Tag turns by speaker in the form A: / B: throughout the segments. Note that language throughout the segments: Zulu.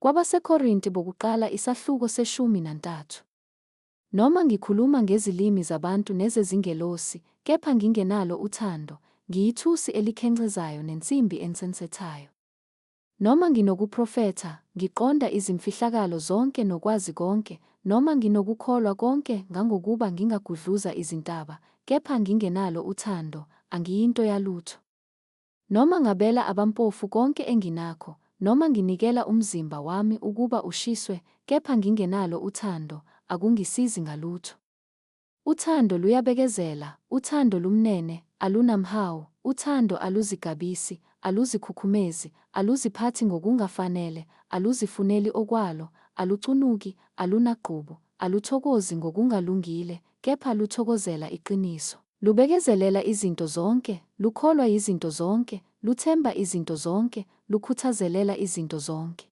A: KwabaseKorinti bokuqala isahluko seshumi nantathu. Noma ngikhuluma ngezilimi zabantu nezezingelosi, kepha ngingenalo uthando, ngiyithusi elikhencezayo nensimbi ensensethayo. Noma nginokuprofetha, ngiqonda izimfihlakalo zonke nokwazi konke, noma nginokukholwa konke ngangokuba ngingagudluza izintaba, kepha ngingenalo uthando, angiyinto yalutho. Noma ngabela abampofu konke enginakho, noma nginikela umzimba wami ukuba ushiswe, kepha ngingenalo uthando, akungisizi ngalutho. Uthando luyabekezela, uthando lumnene, alunamhawu, uthando aluzigabisi, aluzikhukhumezi, aluziphathi ngokungafanele, aluzifuneli okwalo, alucunuki, alunagqubu, aluthokozi ngokungalungile, kepha luthokozela iqiniso. Lubekezelela izinto zonke, lukholwa yizinto zonke, luthemba izinto zonke, lukhuthazelela izinto zonke.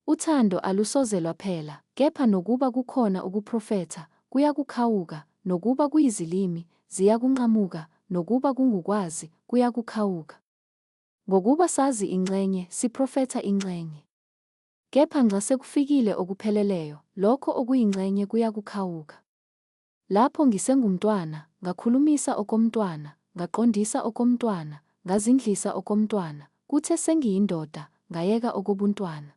A: Uthando alusoze lwaphela, kepha nokuba kukhona ukuprofetha, kuyakukhawuka, nokuba kuyizilimi, ziyakunqamuka, nokuba kungukwazi, kuyakukhawuka. Ngokuba sazi inxenye, siprofetha inxenye. Kepha nxa sekufikile okupheleleyo, lokho okuyinxenye kuyakukhawuka. Lapho ngisengumntwana, ngakhulumisa okomntwana, ngaqondisa okomntwana, ngazindlisa okomntwana, kuthe sengiyindoda, ngayeka okobuntwana.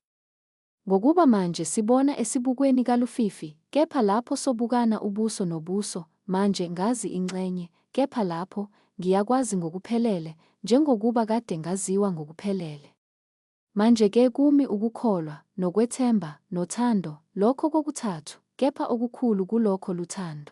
A: Ngokuba manje sibona esibukweni kalufifi, kepha lapho sobukana ubuso nobuso, manje ngazi inxenye, kepha lapho, ngiyakwazi ngokuphelele, njengokuba kade ngaziwa ngokuphelele. Manje-ke kumi ukukholwa, nokwethemba, nothando, lokho kokuthathu, kepha okukhulu kulokho luthando.